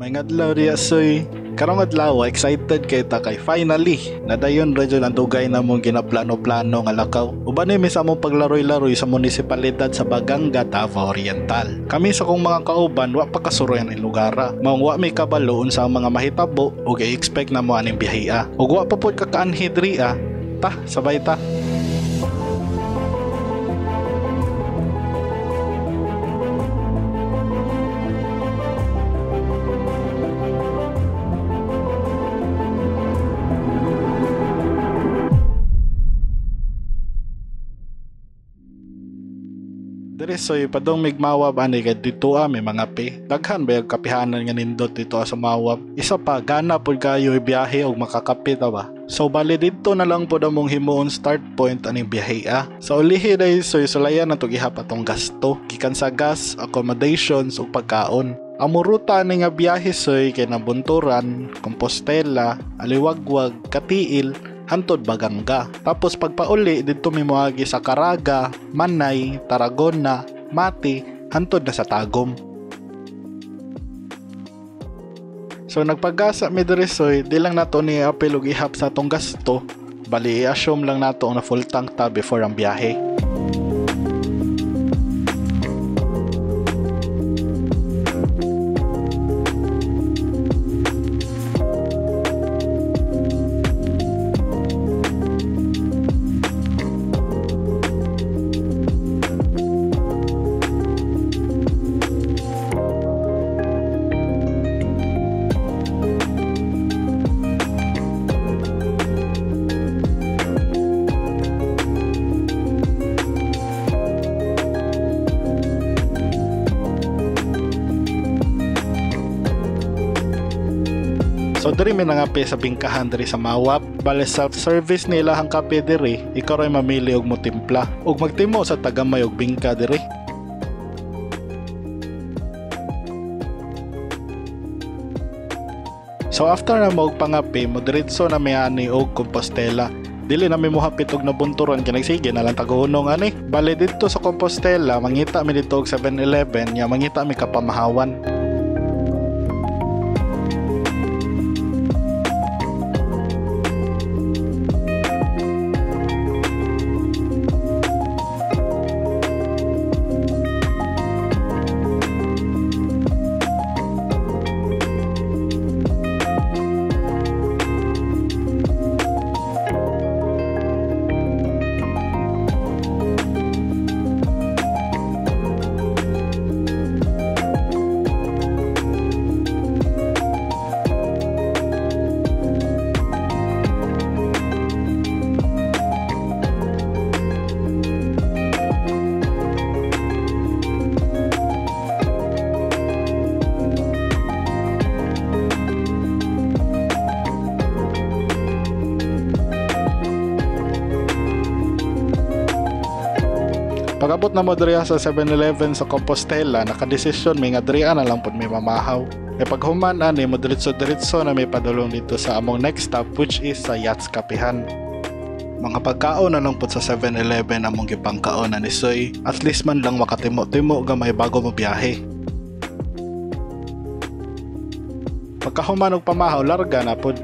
May adlaw diya, soy. Karong adlaw, excited kay ta kay finally nadayon ra jud ang dugay na mong ginaplano-plano nga lakaw. Uban ni mi sa among paglaroy-laroy sa munisipalidad sa Baganga, Davao Oriental. Kami sa kong mga kauban wa pa kasuroy ang lugara. Maong wa mi kabalo unsa ang mga mahitabo ug i-expect na mo aning biyahea. Ug wa pa pud kakaanhi diri ah. Ta, sabay ta. Diri soy, padong mig Mawab ani kay dito ah, may mga pe. Daghan ba yung kapihanan nga nindot dito sa Mawab. Isa pa, gana pud kayo ibiyahe og makakape ta ba. So bali dito na lang pud among himuon start point aning biyahe ah. Sa ulihi dai soy, sulayan na tog ihap atong gasto. Gikan sa gas, accommodations ug pagkaon. Ang muruta ani nga biyahe soy kay Nabunturan, Compostela, Aliwagwag, Cateel, hantod Baganga. Tapos pagpauli didto mi moagi sa Caraga, Manay, Tarragona, Mati, hantod na sa Tagum. So nagpagasa mi diri soy, di lang nato ni apil og ihap sa atong gasto. Bali i-assume lang nato na full tank ta before ang biyahe. So diri mi nangape sa bingkahan diri sa Mawab. Bale self-service nila ang kape diri, ikaw ray mamili og motimpla ug magtimo sa tagamay og bingka diri. So after na mo og pangape, modiretso na mi ani og Compostela. Dili na mi mohapit og Nabunturan kay nagsige na lang taguhunong ani. Bale didto sa Compostela, mangita mi didto og 7-Eleven, nya mangita mi kapamahawan. Pag-abot na mo diri sa 7-Eleven sa Compostela, nakadesisyon mi nga diri na lang pud mi mamahaw. E paghuman ani, mo diretso-diretso na may padulong dito sa among next stop, which is sa Yachts Kapihan. Mga pagkaon na lang pud sa 7-Eleven among gipangkaon ani soy, at least man lang makatimo-timo gamay bago mo biyahe. Pagkahuman og pamahaw, larga na pud.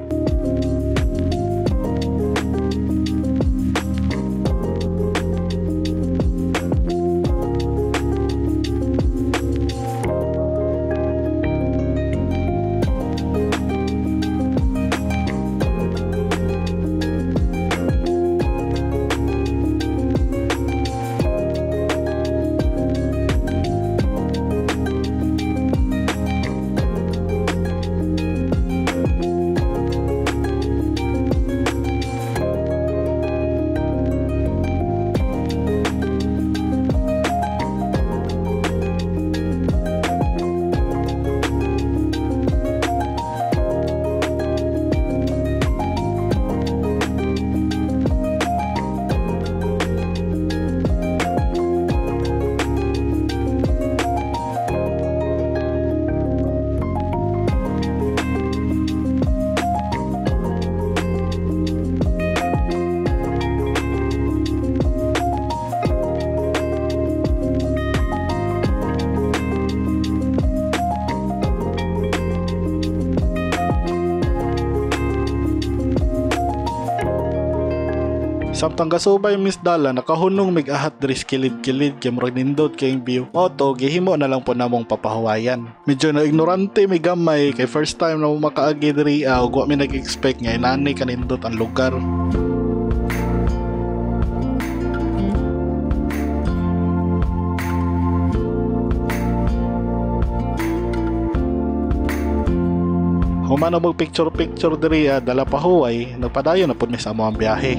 Samtang gasubay Miss Dala, nakahunong mig ahat diri sa kilid-kilid kay murag nindot kayong view. Mao to gihimo na lang po namong papahuwayan. Medyo na ignorante mi gamay kay first time na mo makaagi diri ug wa mi nag-expect nga inani kanindot ang lugar. Human na mo picture-picture diri dala pahuway, nagpadayon na pud mi sa among biyahe.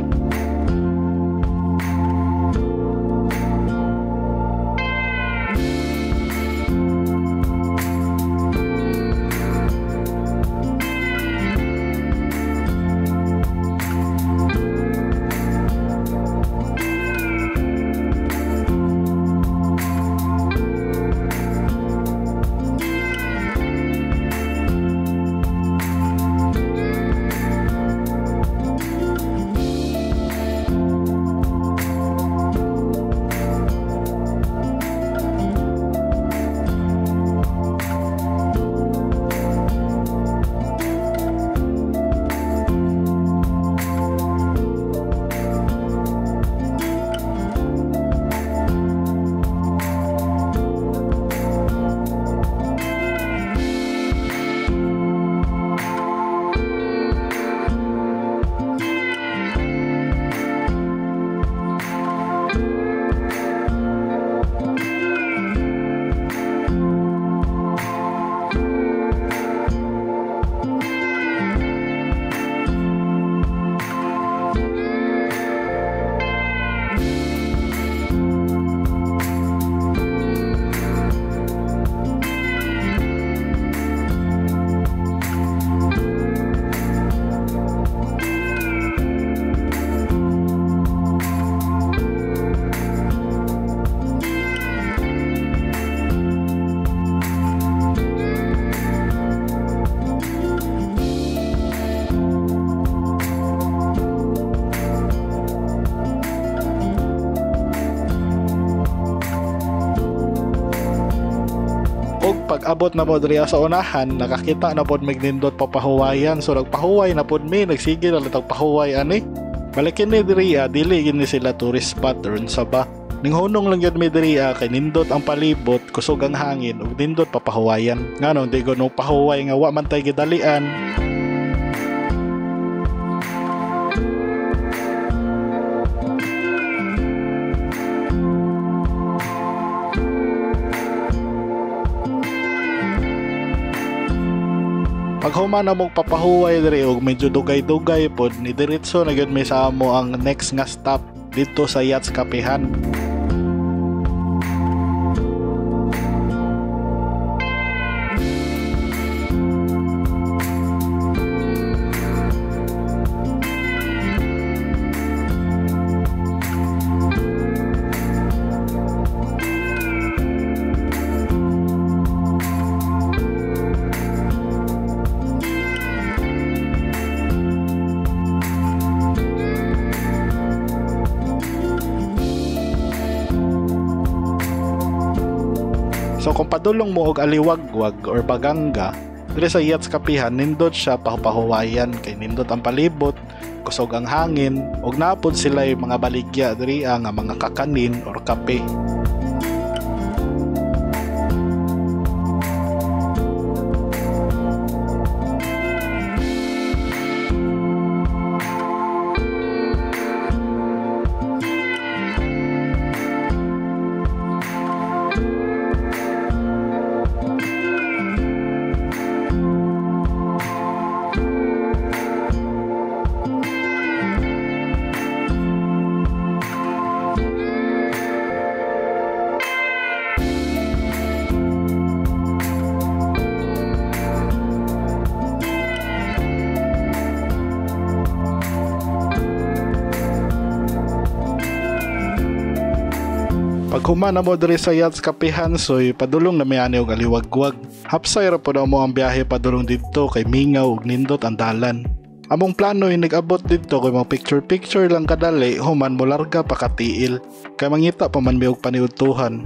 Pag-abot na pod riya sa unahan, nakakita na pod mig nindot papahuwayan. So nagpahuway na pod mi, nagsige na lang pahuway ani. Balikin ni diriya, dili gini sila tourist spot or unsa ba. Ninghunong lang yun mi diriya kay nindot ang palibot, kusog ang hangin ug nindot papahuwayan. Nganong di ko no pahuway nga wa man tay gidalian. Paghuman na mong papahuway diri og medyo dugay-dugay pod, ni diretso na gyud mi sa amo ang next nga stop dito sa Yachts Kapehan. So kung padulong mo og Aliwagwag or Baganga, diri sa Yachts Kapihan nindot siya pahupahuwayan kay nindot ang palibot, kusog ang hangin, ug napod sila yung mga baligya diri nga mga kakanin or kape. Paghuman na mo diri sa Yachts Kapihan, soy padulong na miani og Aliwagwag. Hapsay ra pod mo ang biyahe padulong didto kay mingaw ug nindot ang dalan. Among plano ay nag-abot didto kay mga picture-picture lang kadali, human mo larga pa katiil kay mangita pa man mi og paniudtuhan.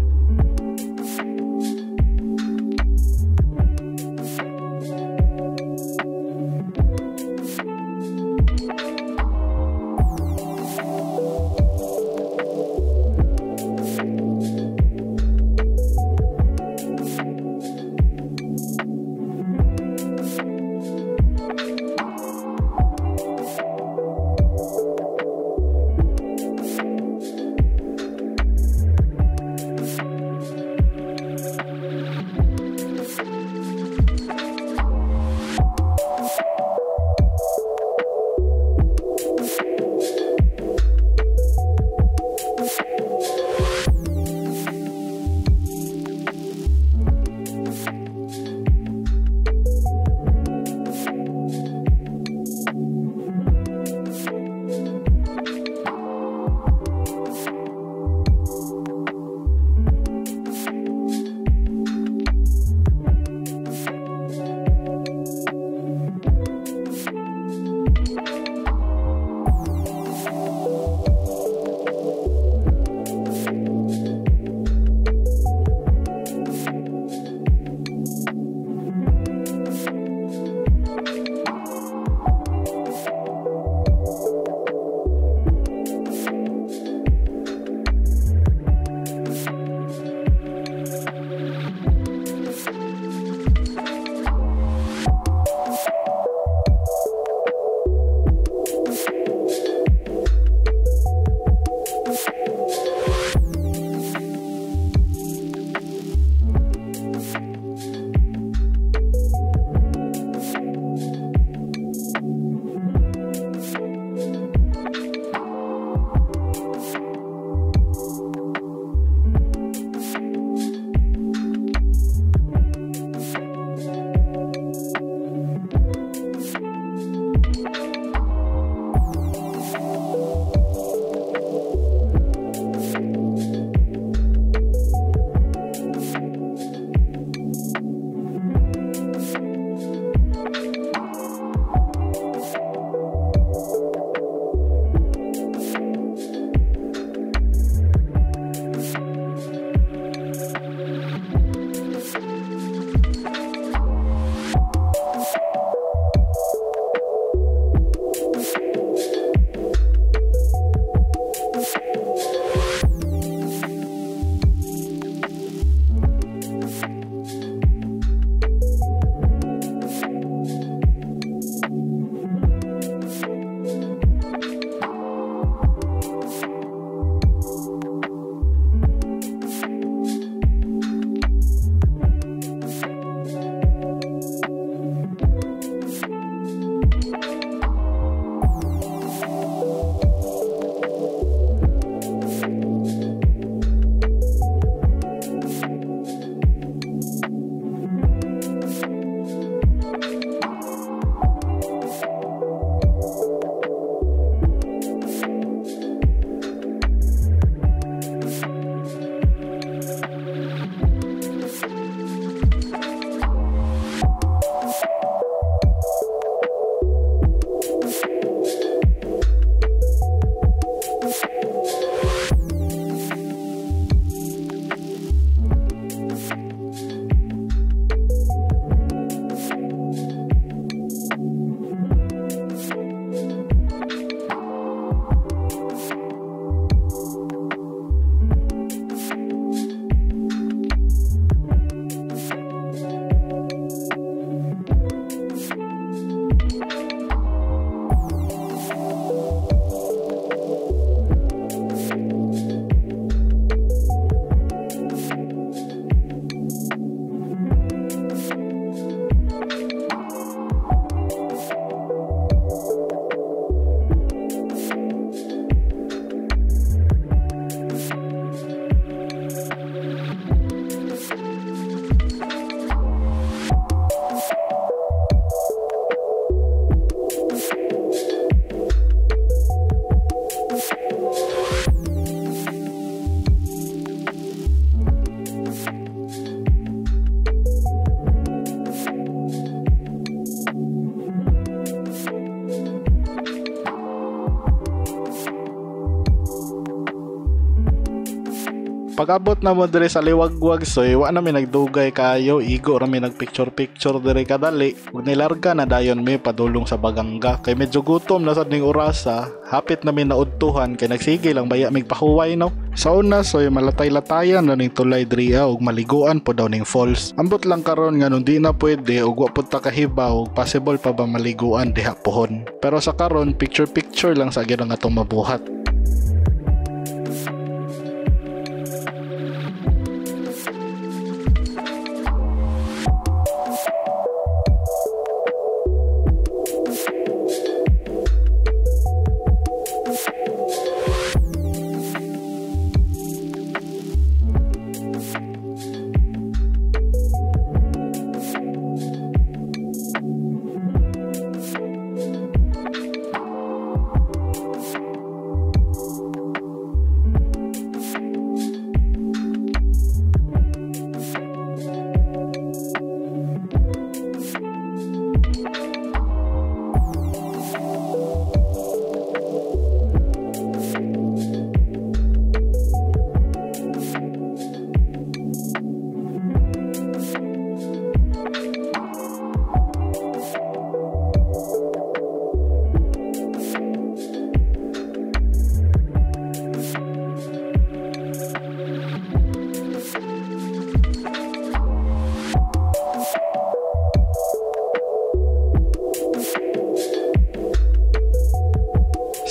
Pag-abot na mo diri sa Liwagwag soy, wa na mi nagdugay kayo, igo ra mi nagpicture picture diri kadali. Ug nilarga na dayon mi padulong sa Baganga kay medyo gutom na sad ning orasa, hapit na mi naudtuhan kay nagsige lang baya mig pahuway no. Sa una soy malatay-latayan na ning tulay diri ug maliguan po daw ning falls. Ambot lang karon nga di na pwede ug wa pud ta kahibaw possible pa ba maliguan diha pohon. Pero sa karon picture picture lang sa gyud ang atong mabuhat.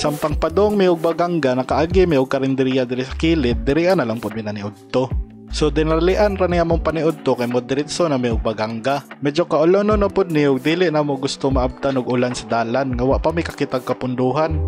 Sampang padong mi og Baganga, nakaagi mi og karinderya diri sa kilid, diri na lang pud mi naniudto. So dinarlian ra niya mong paniudto kay mo diretso na mi og Baganga. Medyo kaulono na pud ni og dili na mo gusto maabtan og ulan sa dalan nga wa pa mi kakitag kapunduhan.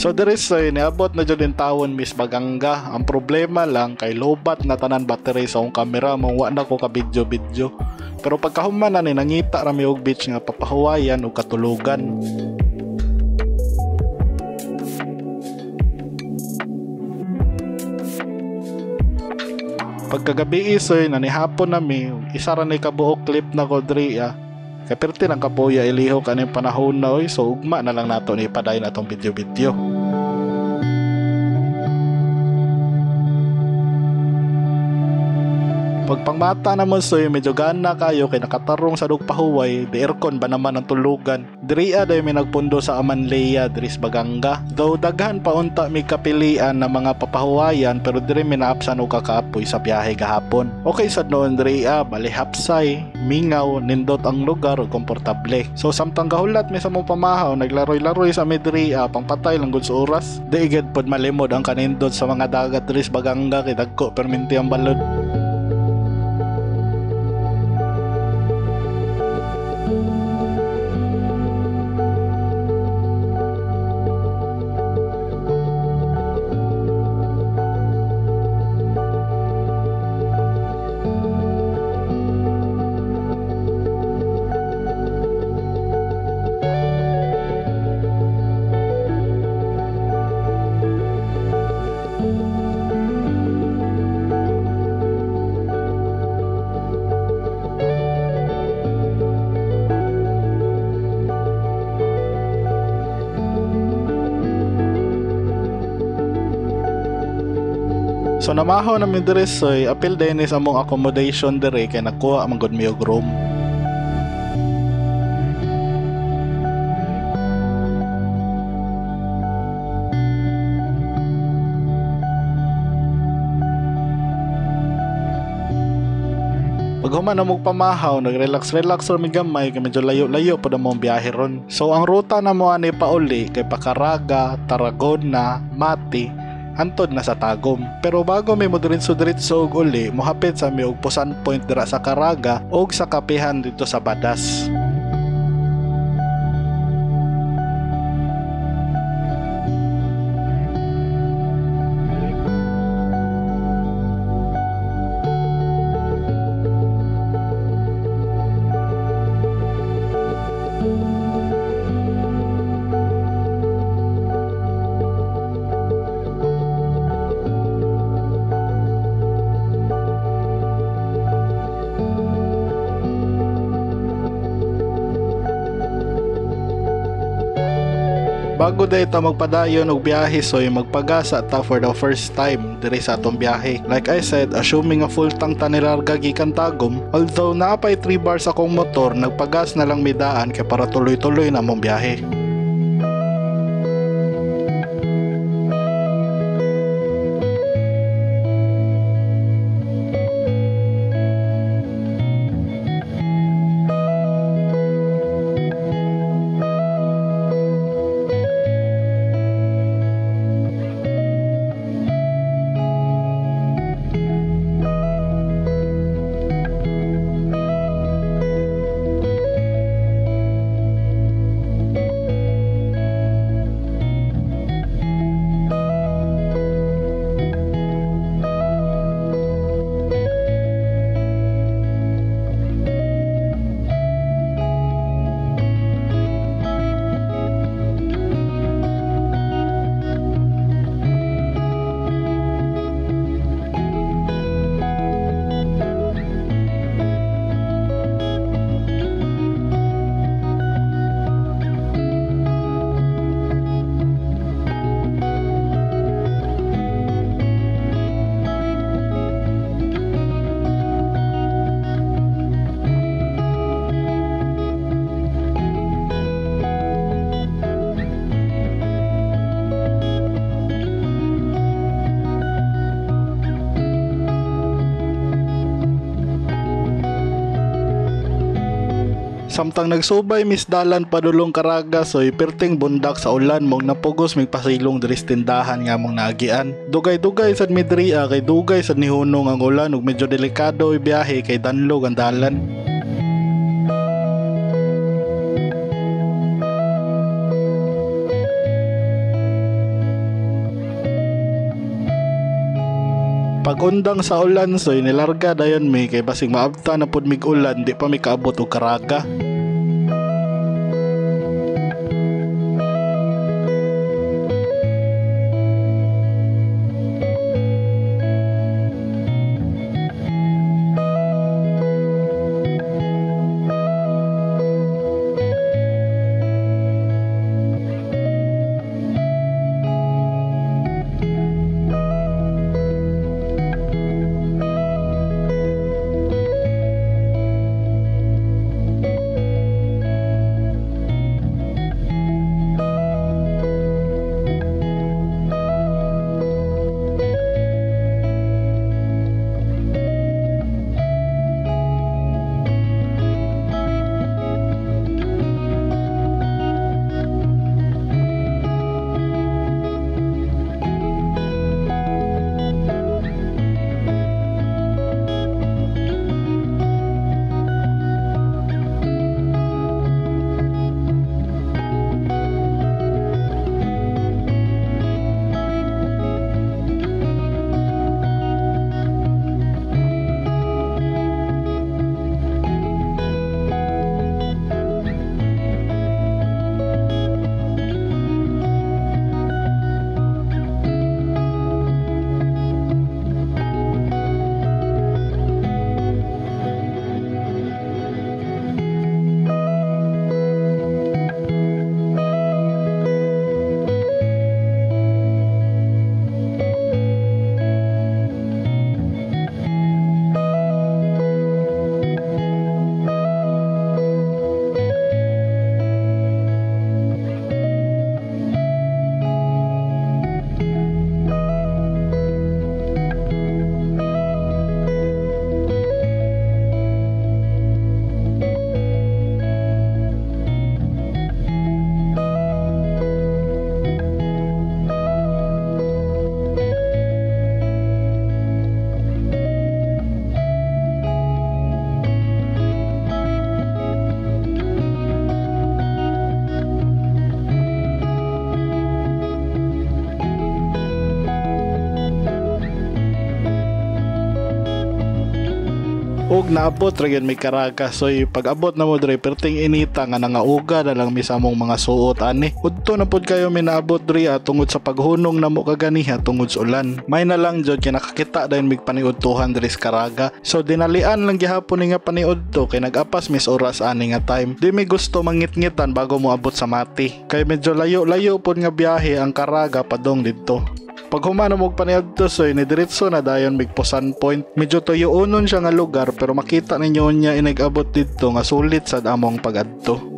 So diri soy niabot na jud in tawon Miss Baganga. Ang problema lang kay lobat na tanan battery sa akong kamera mong wa na ko ka video-video. Pero pagkahuman na ni nangita ra mi og beach nga papahuwayan og katulugan. Pagkagabi soy na nihapon na mi, isa ra ni kabuok clip na ko diri ah. Kay perti lang kapoya ilihok kaning panahon na oy, so ugma na lang nato ni ipadayon atong video-video. Pagpangmata naman soy, medyo gana kayo kay nakatarong sa pahuway, di aircon ba naman ang tulugan. Diriya day may nagpundo sa Amanlea diri sa Baganga. Though daghan pa unta may kapilian na mga papahuwayan, pero diri may naapsan og kakapoy sa biyahe gahapon. Okay sad noon diriya, bali hapsay, mingaw, nindot ang lugar ug komportable. So samtang gahulat mi sa mong pamahaw, naglaroy-laroy sa mi diriya, pangpatay lang gud sa oras. Di gid pod malimod ang kanindot sa mga dagat diri sa Baganga kay dagko perminti ang balod. So namahaw na mi diri soy, apil din sa among accommodation diri kay nakuha man gud mi og room. Paghuman na mong pamahaw, nagrelax-relax ra mi gamay kay medyo layo-layo pod among biyahe ron. So ang ruta na mo ani pauli kay pa-Caraga, Tarragona, Mati, hantod na sa Tagum. Pero bago mi mo diretso-diretso og uli, mohapit sa mi og Pusan Point dira sa Caraga og sa kapihan dito sa Badas. Bago day ta magpadayon og biyahe, soy, magpagasa ta for the first time diri sa atong biyahe. Like I said, assuming a full tank ta nilarga gikan Tagum, although naa pay 3 bars akong motor, nagpagas na lang midaan kay para tuloy-tuloy na among biyahe. Samtang nagsubay mis dalan padulong Caraga, soy, perting bundak sa ulan mong napugos mig pasilong diri sa tindahan nga mong naagian. Dugay-dugay sad mi diri kay dugay sad nihunong ang ulan ug medyo delikado biyahe kay danlog ang dalan. Pag-undang sa ulan, soy, nilarga dayon mi kay basig maabta na pud mig ulan, di pa mi kaabot og Caraga. Ug naabot ra gyud mi Caraga, soy. Pag abot na mo diri, perting inita nga nangauga na lang mi sa among mga suot ani. Udto na pud kayo mi naabot diri tungod sa paghunong namo kaganiha tungod sa ulan. May na lang jud kay nakakita dayon mig paniudtuhan diri sa Caraga. So dinalian lang gihapon ni nga paniudto kay nag-apas mis oras ani nga time. Di mi gusto mangitngitan bago mo abot sa Mati. Kay medyo layo-layo pud nga biyahe ang Caraga padong didto. Pag humano mo paniadto, soy, ni diretso na dayon mig Posan Point. Medyo tuyoonon siya nga lugar pero makita ninyo niya inigabot didto nga sulit sad among pagadto.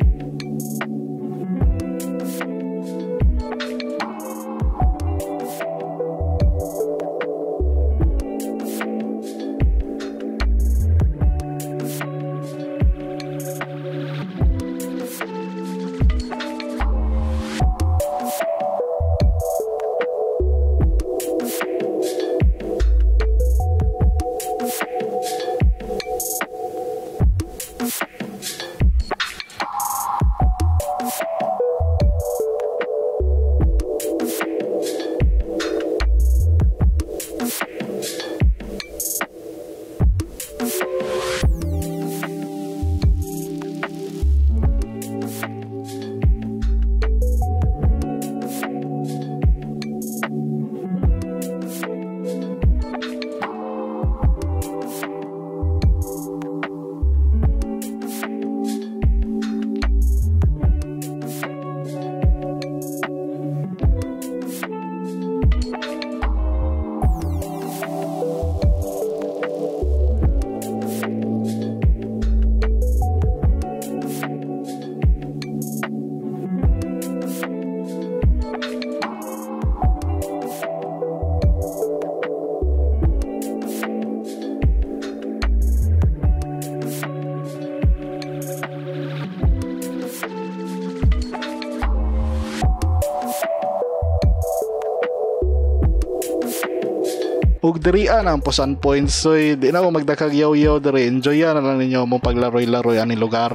Ug dirian ang Posan Point, soy. Di na ako magdakag yaw-yaw diri. Enjoy na lang ninyo mong paglaroy-laroy ani lugar.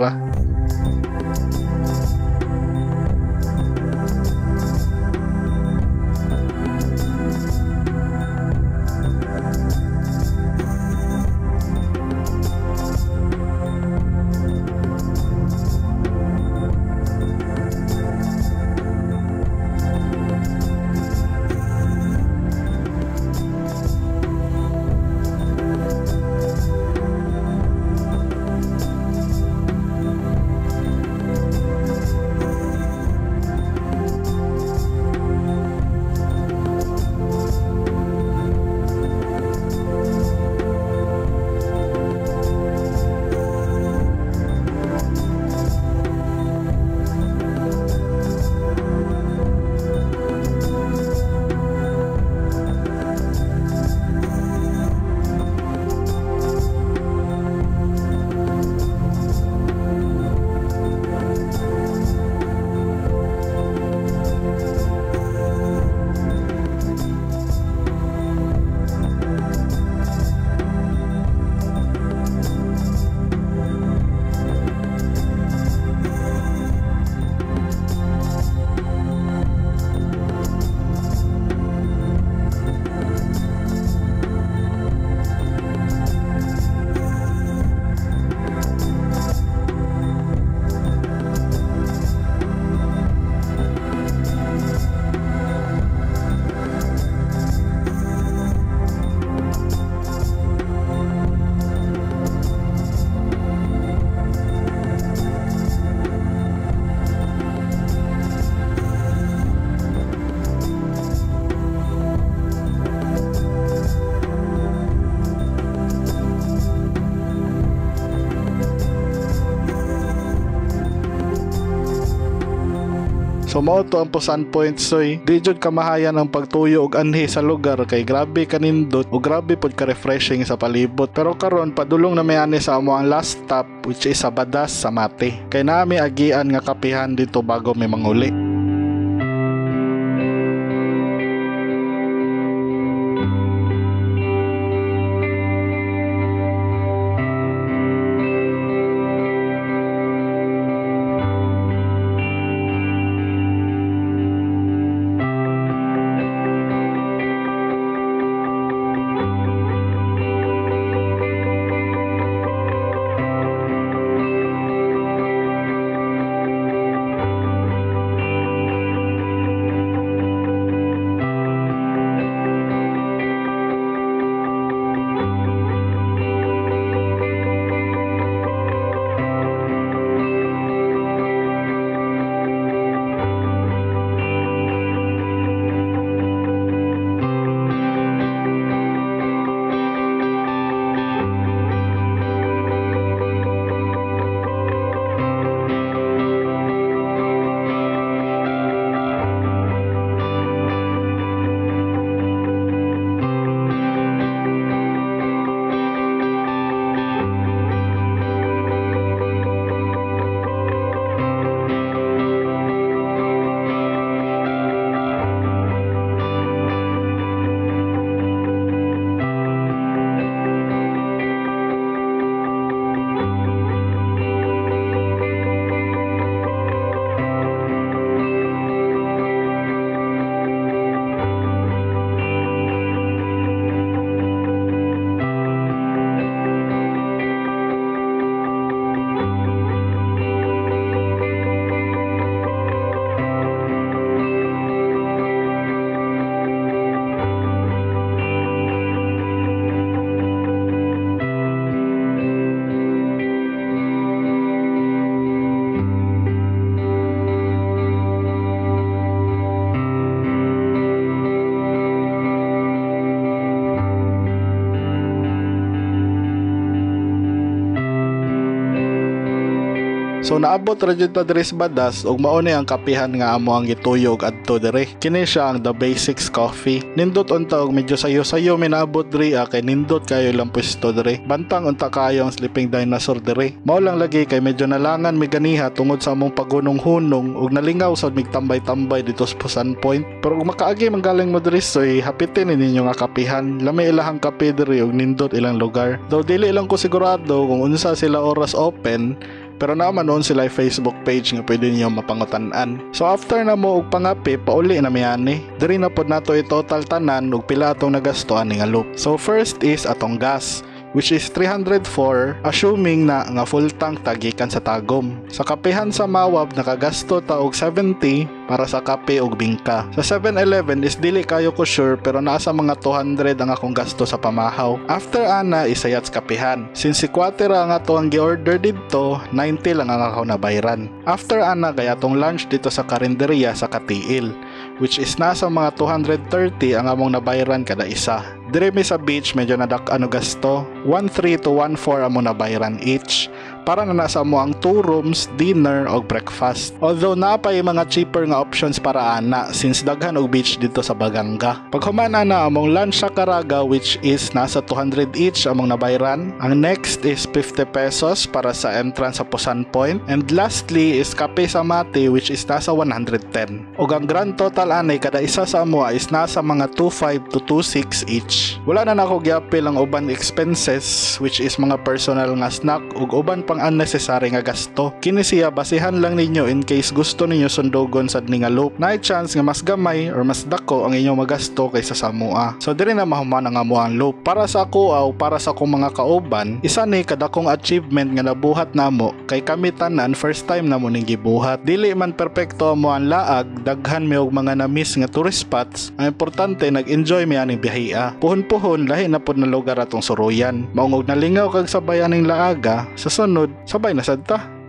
So mao to ang Posan Point, soy. Di jud kamahayan ang pagtuyo og anhi sa lugar kay grabe kanindot o grabe pod ka refreshing sa palibot. Pero karon padulong na may ani sa amo ang last stop, which is sa Badas sa Mati. Kay nami agian nga kapihan dito bago may manguli. So naabot ra jud ta diri sa Badas ug mao ni ang kapihan nga amo ang gituyog adto diri. Kini siya ang The Basics Coffee. Nindot unta og medyo sayo-sayo mi naabot diri ah, kay nindot kayo ilang pwesto diri. Bantang unta kayo ang Sleeping Dinosaur diri. Mao lang lagi kay medyo nalangan mi ganiha tungod sa among pagunong-hunong ug nalingaw sad mig tambay-tambay dito sa Pusan Point. Pero kung makaagi man galing mo diri soy, hapitin ni ninyo nga kapihan. Lami ilahang kape diri ug nindot ilang lugar. Though dili lang ko sigurado kung unsa sila oras open, pero naman noon sila Facebook page nga pwede niyo mapangutan-an. So after na mo og pangape, pauli na mi ani. Diri na pod nato i-total tanan og pila atong nagasto ani nga loop. So first is atong gas, which is 304, assuming na nga full tank ta gikan sa Tagum. Sa kapehan sa Mawab, nakagasto ta og 70 para sa kape ug bingka. Sa 7-Eleven is dili kayo ko sure, pero naa sa mga 200 ang akong gasto sa pamahaw. After ana is sa kapehan. Since si kwate ra ang ato ang gi-order didto, 90 lang ang ako nabayran. After ana kay atong lunch dito sa karinderya sa Katiil, which is nasa mga 230 ang among nabayran kada isa. Dire mi sa beach, medyo nadak ano gasto, 1.3 to 1.4 among nabayran each para na nasa mo ang 2 rooms, dinner o breakfast. Although naa pay mga cheaper nga options para ana since daghan og beach dito sa Baganga. Paghuman ana, among lunch sa Caraga, which is nasa 200 each among nabayran. Ang next is 50 pesos para sa entrance sa Pusan Point. And lastly is kape sa Mati, which is nasa 110. Og ang grand total ani kada isa sa amoa is nasa mga 25 to 26 each. Wala na nako giapil ang uban expenses, which is mga personal nga snack ug uban pang unnecessary nga gasto. Kini siya basihan lang ninyo in case gusto ninyo sundugon sad ni nga loop. Naay chance nga mas gamay or mas dako ang inyong magasto kaysa sa amoa. So diri na mahuman ang amoang loop. Para sa ako aw para sa akong mga kauban, isa ni kadakong achievement nga nabuhat namo kay kami tanan first time namo ning gibuhat. Dili man perpekto amo ang laag, daghan mi og mga na-miss nga tourist spots. Ang importante, nag-enjoy mi aning biyahea. Puhon-puhon lahi na pod na lugar atong suruyan. Maong og nalingaw kag sabay aning laaga, sa sunod sabay na sad ta.